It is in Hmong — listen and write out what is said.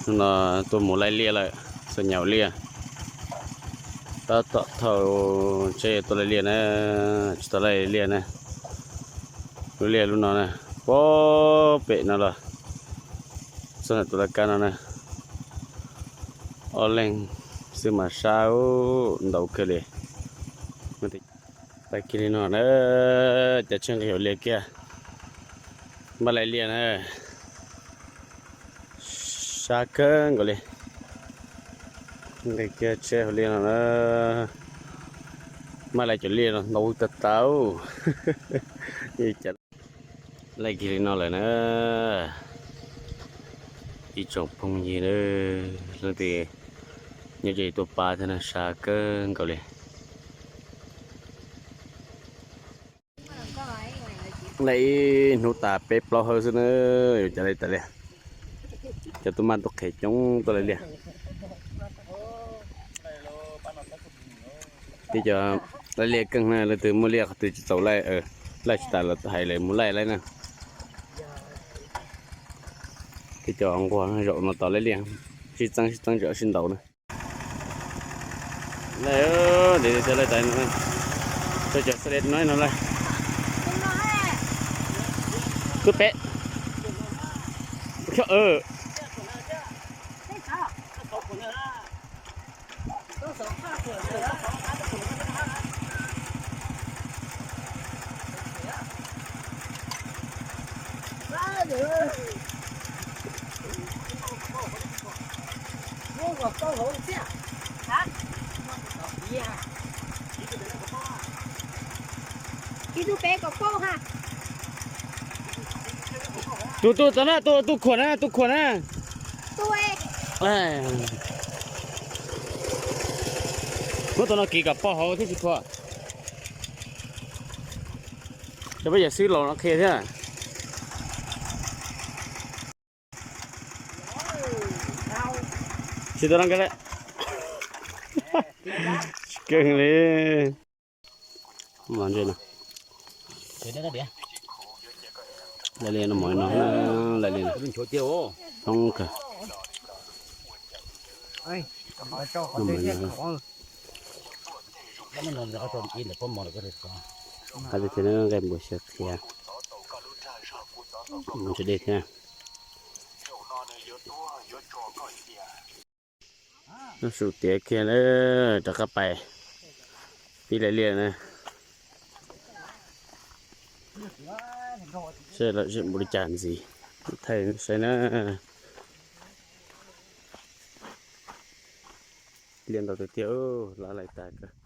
Hnub no tuaj mus laij liaj lawm, txog nyaum liaj. Tab tom thaum ntshe tuaj laij liaj na, tsis tau laij liaj na. Lub liaj lub no na, puag pem no los txog ntawm tus laj kab no na. Ob leeg xwb mas sab ntau kawg li. Laij kiag li no na, cov tsheb nqis hauv liaj kiag. Npaj laij liaj na, sab kawg nkaus li. Nqis kiag tsheb hauv liaj no na, npaj laij cov liaj no ntau tag tag. Laij kiag li no lawm na, ib tsoom phooj ywg na, leej twg nyob ze tuaj pab thiab na, sab kawg nkaus li. Laij ib hnub tas peb plaub hawv xwb na, yuav cas laij tas li. Cov tub maj tub qhe coob tuaj laij liaj. Tib co laij liaj keej na, leej twg muaj liaj qhov twg tsis txaus laij, laij tsis tas los hais lawv mus laij laij na. Tib co nquag zaum no tau laij liaj, sib txeeb sib txeeb tseem sib ntaus na. Laij, laij tas no, cov xab li no no laij. Twb peb. Tus tus tod na, tus tus khuam na, tus khuam na. Muab tus no kiv kom poob hauv thiab tsis khuam. Cov peb yawm xwb laus no qhia thiab. Tsis tau no, tsis keej li. Laij liaj no, laij liaj no, thoob kawg. Qab tiag tiag nqaij npua xyaw qhia, mus tsis deb thiab. Lub su tiav kiag na, rov qab pais pib laij liaj na. Saib lom zem npaum li cas ntxiv, thaij saib na. Liaj ntau tiag tiag, laj laij tas kawg.